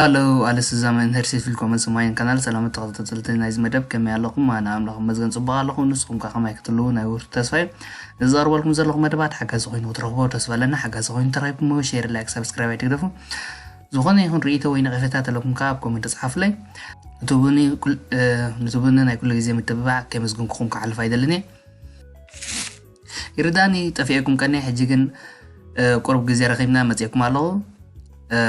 ሃሎ፣ ኣለ ስዛመን ሄርሲ ፊልኮመን ሰማይን ካናል። ሰላም ተኸታተልቲ ናይዚ መደብ፣ ከመይ ኣለኹም? ኣነ ኣምላኽ መዝገን ጽቡቕ ኣለኹ። ንስኹም ከ ከመይ ክትህልዉ ናይ ውርቱ ተስፋ እዩ። እዚ ዘቕርበልኩም ዘለኹ መደባት ሓጋዚ ኮይኑ ክትረኽቦ ተስፋ ኣለና። ሓጋዚ ኮይኑ ተረኺብኩሞ ሼር፣ ላይክ፣ ሳብስክራይብ ኣይትግደፉ። ዝኾነ ይኹን ርእይቶ ወይ ነቐፌታ ተለኩም ከኣ ኣብ ኮመንት ጻሓፉለይ። ንትቡኒ ኩል-፣ እ፣ ንትቡኒ ናይ ኩሉ ግዜ ምትብባዕ ከመስግንኩኹም ክሓልፍ ኣይደልን እየ። ይርዳኒ ጠፊኤኩም ቀኒ፣ ሕጂ ግን፣ እ፣ ቁሩብ ግዜ ረኺብና መጺኤኩም ኣለኹ። እ፣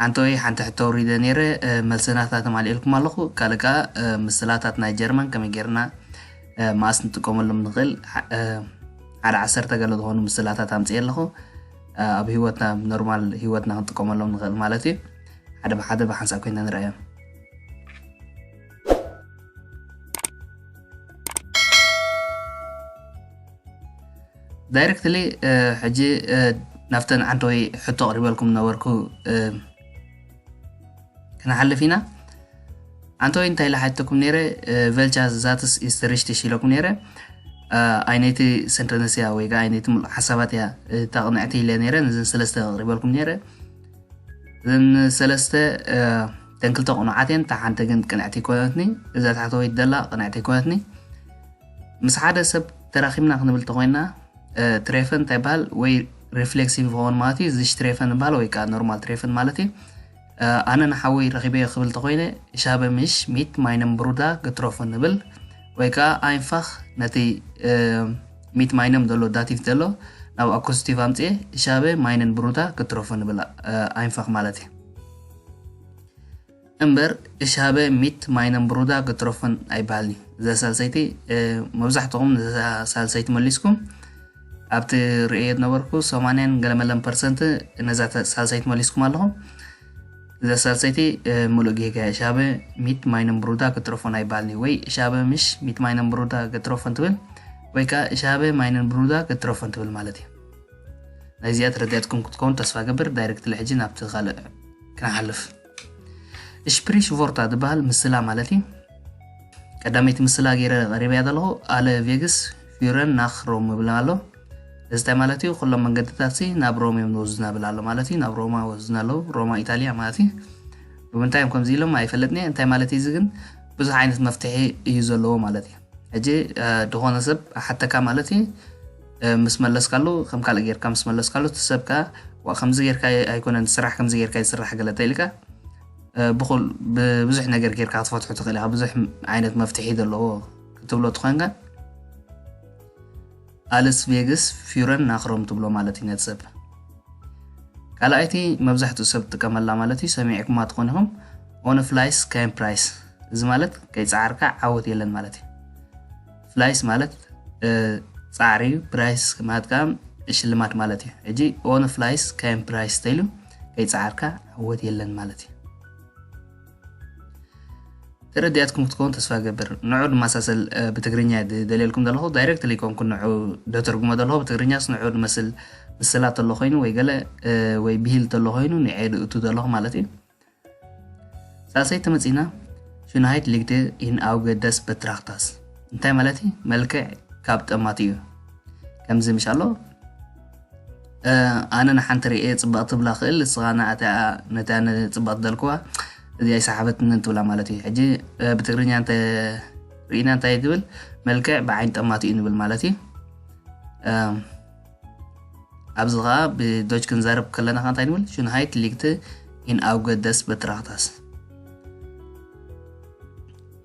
ኣንቶይ ሓንቲ ሕቶ ኣውሪደ ነይረ፣ እ፣ መልስናታ ተማሊኤልኩም ኣለኹ። ካልእ ከኣ፣ እ፣ ምስላታት ናይ ጀርመን ከመይ ጌርና፣ እ፣ መኣስ ንጥቀመሎም ንኽእል፣ ሓ-፣ እ፣ ሓደ ዓሰርተ ገለ ዝኾኑ ምስላታት ኣምጽኤ ኣለኹ። እ፣ ኣብ ህይወትና፣ ኖርማል ህይወትና ክንጥቀመሎም ንኽእል ማለት እዩ። ሓደ ብሓደ ብሓንሳብ ኮይና ንርኣዮም። ዳይሬክትሊ፣ እ፣ ሕጂ፣ እ፣ ናብተን ዓንተወይ ሕቶ ኣቕሪበልኩም ነበርኩ፣ እ፣ ክንሓልፍ ኢና። ዓንተወይ እንታይ ኢለ ሓተኩም ነይረ፣ እ፣ ቨልቻ ዛትስ ኢስተሪሽትሽ ኢለኩም ነይረ። እ፣ ኣይነይቲ ሰንተንስያ ወይ ከኣ ኣይነይቲ ምሉእ ሓሳባት እያ፣ እ፣ እታ ቅንዕቲ ኢለ ነይረ። ነዘን ሰለስተ ኣቕሪበልኩም ነይረ። እዘን ሰለስተ፣ እ፣ እተን ክልተ ቅኑዓት እየን፣ እታ ሓንቲ ግን ቅንዕቲ ኣይኮነትኒ። እዛ ታሕተወይት ዘላ ቅንዕቲ ኣይኮነትኒ። ምስ ሓደ ሰብ ተራኺብና ክንብል ተኾይና፣ እ፣ ትሬፈን እንታይ ይበሃል? ወይ ሪፍሌክሲቭ ይኸውን ማለት እዩ። ዝሽ ትሬፈን ይበሃል ወይ ከኣ ኖርማል ትሬፈን ማለት እዩ። እ፣ ኣነ ንሓወይ ረኺበዮ ክብል ተኾይነ፣ ich habe mich mit meinem Bruder getroffen ንብል። ወይ ከኣ ኣይንፋኽ ነቲ፣ እ፣ mit meinem ዘሎ ዳቲቭ ዘሎ ናብ ኣኩስቲቭ ኣምጽኤ፣ ich habe meinen Bruder getroffen ንብል፣ እ፣ ኣይንፋኽ ማለት እዩ። እምበር ich habe mit meinem Bruder getroffen ኣይበሃልኒ። እዛ ሳልሰይቲ፣ እ፣ መብዛሕትኹም ነዛ ሳልሰይቲ መሊስኩም። ኣብቲ ርእየ ዝነበርኩ ሰማንያን ገለመለን ፐርሰንት ነዛ ተ-፣ ሳልሰይቲ መሊስኩም ኣለኹም። እዛ ሳልሰይቲ፣ እ፣ ምሉእ ጌጋ እያ። Ich habe mit meinem Bruder getroffen ኣይበሃልኒ። ወይ ich habe mich mit meinem Bruder getroffen ትብል፣ ወይ ከኣ ich habe meinen Bruder getroffen ትብል ማለት እዩ። ናይዚኣ ተረዲኣትኩም ክትከውን ተስፋ ገብር። ዳይሬክትሊ ሕጂ ናብቲ ካልእ ክንሓልፍ። Sprichwörter ዝበሃል ምስላ ማለት እዩ። ቀዳመይቲ ምስላ ገይረ ቀሪበያ ዘለኹ፣ alle Wege führen nach Rom ይብል ኣሎ። እዚ እንታይ ማለት እዩ? ኩሎም መንገድታትሲ ናብ ሮም እዮም ዝወስዱና ይብል ኣሎ ማለት እዩ። ናብ ሮማ ይወስዱና ኣለዉ። ሮማ ኢጣልያ ማለት እዩ። ብምንታይ እዮም ከምዚ ኢሎም ኣይፈልጥን እየ። እንታይ ማለት እዩ እዚ ግን? ብዙሕ ዓይነት መፍትሒ እዩ ዘለዎ ማለት እዩ። ሕጂ፣ እ፣ ዝኾነ ሰብ ሓተካ ማለት እዩ፣ እ፣ ምስ መለስካሉ፣ ከም ካልእ ጌርካ ምስ መለስካሉ፣ እቲ ሰብ ከኣ፣ "ዋ፣ ከምዚ ጌርካ ኣይኮነን ዝስራሕ፣ ከምዚ ጌርካ ይስራሕ" ገለ ተኢልካ፣ እ፣ ብኹል-፣ ብብዙሕ ነገር ጌርካ ክትፈትሖ ትኽእል ኢኻ። ብዙሕ ዓይነት መፍትሒ ዘለዎ ክትብሎ ትኾንካ፣ alles Weges führen nach Rom ትብሎ ማለት እዩ ነቲ ሰብ። ካልኣይቲ መብዛሕትኡ ሰብ ትጥቀመላ ማለት እዩ፣ ሰሚዕኩማ ትኾኑ ኢኹም፣ ohne Fleiß kein Preis። እዚ ማለት ከይጸዓርካ ዓወት የለን ማለት እዩ። ፍላይስ ማለት፣ እ፣ ጻዕሪ እዩ፣ ፕራይስ ማለት ከኣ ሽልማት ማለት እዩ። ሕጂ ohne Fleiß kein Preis ተይሉ ከይጸዓርካ ዓወት የለን ማለት እዩ። ተረዲኣትኩም ክትከውን ተስፋ ገብር። ንዑ ድመሳሰል፣ እ፣ ብትግርኛ ድ-፣ ደልየልኩም ዘለኹ፣ ዳይሬክትሊ ኮንኩ ንዑ ደተርጉሞ ዘለኹ፣ ብትግርኛስ ንዑ ድመስል ምስላ ተሎ ኮይኑ ወይ ገለ፣ እ፣ ወይ ብሂል ተሎ ኮይኑ ንዔ ድእቱ ዘለኹ ማለት እዩ። ሳልሰይቲ መጺና፣ Schönheit liegt im Auge des Betrachters። እንታይ ማለት እዩ? መልክዕ ካብ ጠማቲ እዩ። ከምዚ ምሽ ኣሎ፣ እ፣ ኣነ ንሓንቲ ርእየ ጽብቕቲ ትብላ ክእል፣ ንስኻ ንኣታ ነታ ኣነ ጽብቕቲ ደልክዋ፣ እዚኣ ኣይሰሓበትንን ትብላ ማለት እዩ። ሕጂ፣ እ፣ ብትግርኛ እንተ ርኢና እንታይ ትብል? መልክዕ ብዓይኒ ጠማቲ እዩ ንብል ማለት እዩ። እ፣ ኣብዚ ኸኣ ብዶች ክንዛረብ ከለና ኸኣ እንታይ ንብል? Schönheit liegt im Auge des Betrachters።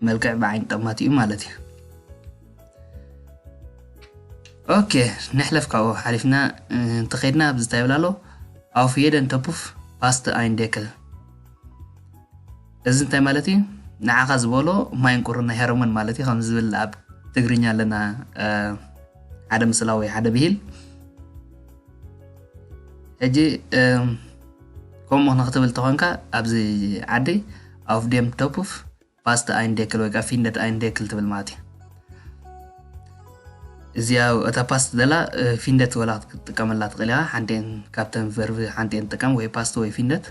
መልክዕ ብዓይኒ ጠማቲ እዩ ማለት እዩ። ኦኬ፣ ንሕለፍ ካብኡ ሓሊፍና፣ እ፣ እንተኸድና ኣብዚ እንታይ ይብል ኣሎ? Auf jeden Topf passt ein Deckel። እዚ እንታይ ማለት እዩ? ንዓኻ ዝበሎ ማይን ቁርን ኣይሃርሞን ማለት እዩ፣ ከም ዝብል ኣብ ትግርኛ ኣለና፣ እ፣ ሓደ ምስላ ወይ ሓደ ብሂል። ሕጂ፣ እም፣ ከምኡ ንክትብል ተኾንካ፣ ኣብዚ ዓዲ auf dem Topf passt ein Deckel ወይ ከዓ findet ein Deckel ትብል ማለት እዩ። እዚኣ፣ እታ ፓስት ዘላ፣ እ፣ ፊንደት ወላ ክትጥቀመላ ትኽእል ኢኻ። ሓንቲአን ካብተን ቨርብ ሓንቲአን ትጥቀም፣ ወይ ፓስት ወይ ፊንደት።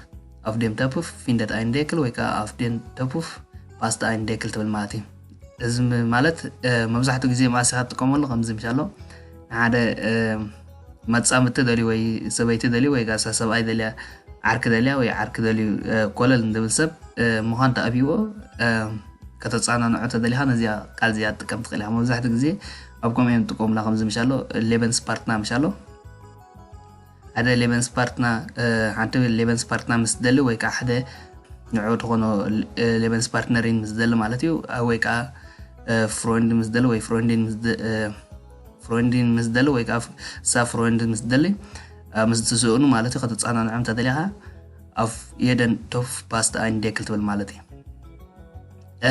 Auf dem Topf findet ein Deckel ወይ ከዓ auf den Topf passt ein Deckel ትብል ማለት እዩ። እዚ ም-፣ ማለት፣ እ፣ መብዛሕትኡ ግዜ መኣስ ኢኻ ትጥቀመሉ? ከምዚ ምሽ ኣሎ፣ ንሓደ፣ እ፣ መጻምድቲ ደልዩ ወይ ሰበይቲ ደልዩ ወይ ከዓ ሰብኣይ ደልያ ዓርኪ ደልያ ወይ ዓርኪ ደልዩ ኮለል ንብል ሰብ ምዃን ተኣብይዎ ከተፃናንዖ ተደሊኻ ነዚኣ ቃል እዚኣ ትጥቀም ትኽእል ኢኻ። መብዛሕትኡ ግዜ ኣብ ከምኡ እዮም ጥቀሙላ። ከምዚ ምሻሎ ሌበንስ ፓርትና ምሻሎ ሓደ ሌበንስ ፓርትና ሓንቲ ሌበንስ ፓርትና ምስ ደሊ ወይ ከዓ ሓደ ንዑ ዝኾኖ ሌበንስ ፓርትነሪን ምስ ደሊ ማለት እዩ። ወይ ከዓ ፍሮንድ ምስ ደሊ ወይ ፍሮንዲን ምስ ደ- ፍሮንዲን ምስ ደሊ ወይ ከዓ ሳ ፍሮንድ ምስ ደሊ ምስ ትስእኑ ማለት እዩ። ከተፃናንዖም ተደሊኻ ኣብ የደን ቶፍ ፓስት ኣይን ዴክል ትብል ማለት እዩ።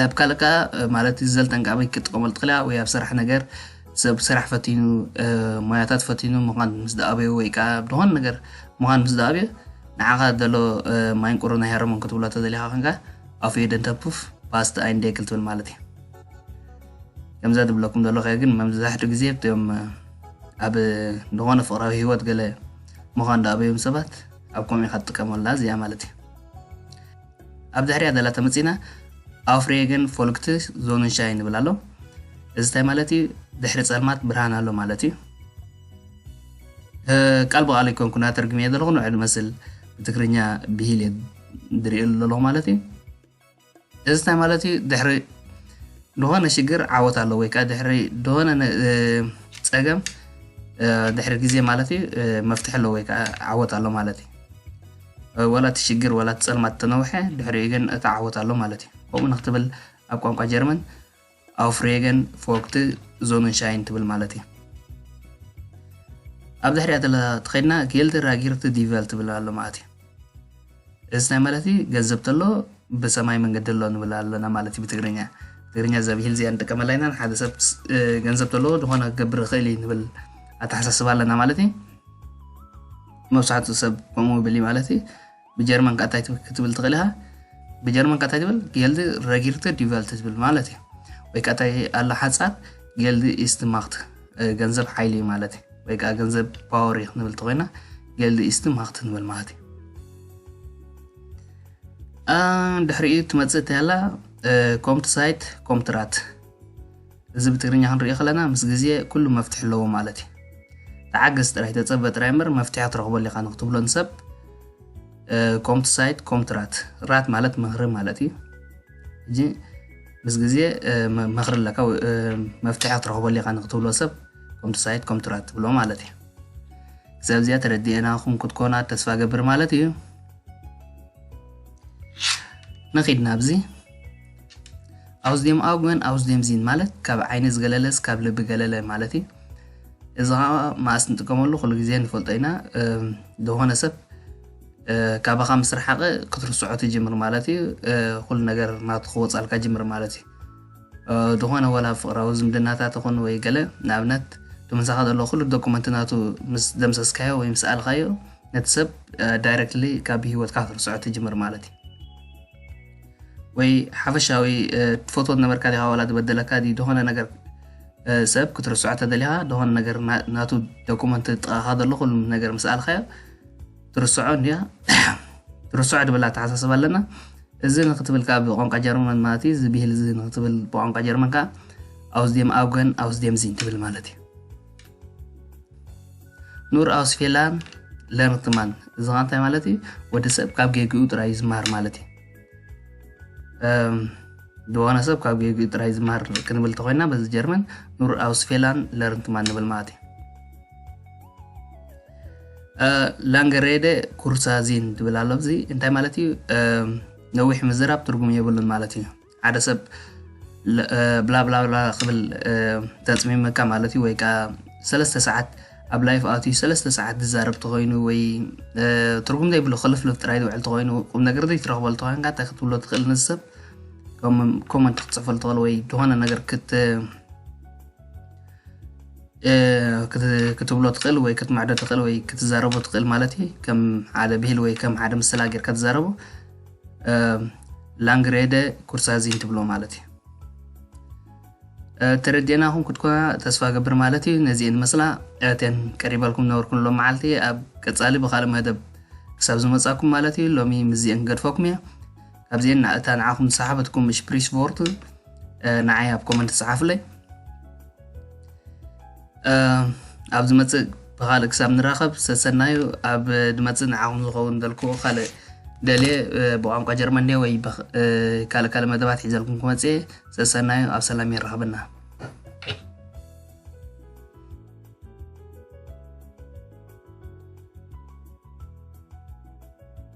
ኣብ ካልእ ከዓ ማለት ዘልተን ከዓ ክትጥቀመሉ ትኽእል ወይ ኣብ ስራሕ ነገር ሰብ ስራሕ ፈቲኑ ሞያታት ፈቲኑ ምዃን ምስ ደኣበዩ ወይ ከዓ ዝኾነ ነገር ምዃን ምስ ደኣበዩ ንዓኻ ዘሎ ማይንቁሩ ናይ ሃረሞን ክትብሎ ተደሊኻ ክንካ ኣብ የደን ተፕፍ ፓስት ኣይን ዴክል ትብል ማለት እዩ። ከምዛ ዝብለኩም ዘሎ ከ ግን መብዛሕትኡ ግዜ እቶም ኣብ ዝኾነ ፍቕራዊ ህይወት ገለ ምዃን ደኣበዮም ሰባት ኣብ ከምኡ ኢኻ ትጥቀመላ እዚኣ ማለት እዩ። ኣብ ድሕሪያ ዘላ ተመፂና ኣፍሬገን ፎልክት ዞንን ሻይ ንብል ኣሎ። እዚ እንታይ ማለት እዩ? ድሕሪ ፀልማት ብርሃን ኣሎ ማለት እዩ። ቃል ብቃል ኣይኮንኩ ናተርግም እየ ዘለኹ ንውዕል መስል ብትግርኛ ብሂል እየ ዝርእየሉ ዘለኹ ማለት እዩ። እዚ እንታይ ማለት እዩ? ድሕሪ ዝኾነ ሽግር ዓወት ኣሎ ወይ ከዓ ድሕሪ ዝኾነ ነ- እ፣ ፀገም እ፣ ድሕሪ ግዜ ማለት እዩ እ፣ መፍትሒ ኣሎ ወይ ከዓ ዓወት ኣሎ ማለት እዩ። እ፣ ወላ እቲ ሽግር ወላ እቲ ፀልማት ተነውሐ ድሕሪኡ ግን እቲ ዓወት ኣሎ ማለት እዩ። ከምኡ ንክትብል ኣብ ቋንቋ ጀርመን ኣውፍሬገን ፎክት ዞንን ሻይን ትብል ማለት እዩ። ኣብ ድሕሪያ ተላ ተኸድና ጌልድ ራጊርት ዲቨል ትብል ኣሎ ማለት እዩ። እዚ እንታይ ማለት እዩ? ገንዘብ ተሎ ብሰማይ መንገዲ ኣሎ ንብል ኣለና ማለት እዩ ብትግርኛ። ትግርኛ እዛ ብሂል እዚኣ ንጥቀመላ ኢና። ሓደ ሰብ ገንዘብ ተለዎ ዝኾነ ክገብር ይኽእል እዩ ንብል ኣተሓሳስባ ኣለና ማለት እዩ። መብዛሕትኡ ሰብ ከምኡ ይብል እዩ ማለት እዩ። ብጀርመን ከ እንታይ ክትብል ትኽእል ኢኻ? ብጀርመን ከ እንታይ ትብል? ጌልድ ረጊርተ ዲቨልት ትብል ማለት እዩ። ወይ ከ እንታይ ኣላ ሓጻር ጌልድ ኢስት ማክት ገንዘብ ሓይሊ እዩ ማለት እዩ። ወይ ከዓ ገንዘብ ፓወር እዩ ክንብል ተኮይና ጌልድ ኢስት ማክት ንብል ማለት እዩ። ድሕሪኡ ትመፅእ እንታይ ኣላ? ኮምት ሳይት ኮምትራት። እዚ ብትግርኛ ክንሪኦ ከለና ምስ ግዜ ኩሉ መፍትሒ ኣለዎ ማለት እዩ። ተዓገስ ጥራይ ተፀበ ጥራይ እምበር መፍትሒ ክትረኽበሉ ኢኻ ንክትብሎ ንሰብ ኮምት ሳይት ኮምትራት። ራት ማለት ምኽሪ ማለት እዩ። ሕጂ ምስ ግዜ ምኽሪ ኣለካ መፍትሒ ክትረኽበሉ ኢኻ ንክትብሎ ሰብ ኮምት ሳይት ኮምትራት ትብሎ ማለት እዩ። ክሳብ እዚኣ ተረዲእናኹም ክትኮና ተስፋ ገብር ማለት እዩ። ንኺድ ናብዚ ኣውዝዴም ኣውግን ኣውዝዴም ዚን ማለት ካብ ዓይኒ ዝገለለስ ካብ ልቢ ገለለ ማለት እዩ። እዚ ከዓ መኣስ ንጥቀመሉ ኩሉ ግዜ ንፈልጦ ኢና። ዝኾነ ሰብ ካባኻ ምስ ረሓቐ ክትርስዖ ትጅምር ማለት እዩ። ኩሉ ነገር ናቱ ክወፃልካ ጅምር ማለት እዩ። ዝኾነ ወላ ፍቕራዊ ዝምድናታት ይኹን ወይ ገለ ንኣብነት ተመሳኻ ዘሎ ኩሉ ዶኩመንት ናቱ ምስ ደምሰስካዮ ወይ ምስ ኣልኻዮ ነቲ ሰብ ዳይረክትሊ ካብ ህይወትካ ክትርስዖ ትጅምር ማለት እዩ። ወይ ሓፈሻዊ ትፈትዎ ነበርካ ዲኻ ዋላ ዝበደለካ ዲ ዝኾነ ነገር ሰብ ክትርስዖ ተደሊኻ ዝኾነ ነገር ናቱ ዶኩመንት ጥቓኻ ዘሎ ኩሉ ነገር ምስ ኣልኻዮ ትርስዖ እንዲያ። ትርስዖ ድብል ኣተሓሳስብ ኣለና። እዚ ንክትብል ከዓ ብቋንቋ ጀርመን ማለት እዩ። እዚ ብሂል እዚ ንክትብል ብቋንቋ ጀርመን ከዓ ኣውዝዴም ኣውገን ኣውዝዴም ዚን ትብል ማለት እዩ። ኑር ኣውስፌላን ለርንትማን እዚ ከዓ እንታይ ማለት እዩ? ወዲ ሰብ ካብ ጌግኡ ጥራይ እዩ ዝመሃር ማለት እዩ። ዝኾነ ሰብ ካብ ጌግኡ ጥራይ ዝመሃር ክንብል ተኮይና በዚ ጀርመን ኑር ኣውስፌላን ለርንትማን ንብል ማለት እዩ። ላንገሬደ ኩርሳዚን ትብል ኣሎ። እዚ እንታይ ማለት እዩ? ነዊሕ ምዝራብ ትርጉም የብሉን ማለት እዩ። ሓደ ሰብ ብላብላብላ ክብል ተፅሚምካ ማለት እዩ። ወይ ከዓ ሰለስተ ሰዓት ኣብ ላይፍ ኣትዩ ሰለስተ ሰዓት ዝዛረብ ተኮይኑ ወይ ትርጉም ዘይብሉ ክልፍልፍ ጥራይ ዝውዕል ተኮይኑ ቁም ነገር ዘይትረክበሉ ተኮይንካ እንታይ ክትብሎ ትኽእል? ንዚ ሰብ ኮመንት ክትፅፈሉ ትኽእል ወይ ዝኾነ ነገር ክት ክትብሎ ትኽእል ወይ ክትምዕዶ ትኽእል ወይ ክትዛረቦ ትኽእል ማለት እዩ። ከም ሓደ ብሂል ወይ ከም ሓደ ምስላ ጌርካ ትዛረቦ። ላንግሬደ ኩርሳዚን ትብሎ ማለት እዩ። ተረዲእናኹም ክትኮና ተስፋ ገብር ማለት እዩ። ነዚአን መስላ እተን ቀሪበልኩም ነበርኩ ሎም መዓልቲ ኣብ ቀፃሊ ብካልእ መደብ ክሳብ ዝመፃኩም ማለት እዩ። ሎሚ ምስዚአን ክገድፈኩም እየ። ካብዚአን እታ ንዓኹም ዝሰሓበትኩም ሽፕሪስ ቮርት ንዓይ ኣብ ኮመንት ዝፀሓፍለይ። ኣብ ዝመፅእ ብኻልእ ክሳብ ንራኸብ ሰሰናዩ። ኣብ ድመፅእ ንዓኹም ዝኸውን ዘልክዎ ካልእ ደልየ ብቋንቋ ጀርመን ድየ ወይ ካልእ ካልእ መደባት ሒዘልኩም ክመፅእ። ሰሰናዩ፣ ኣብ ሰላም የራኽበና።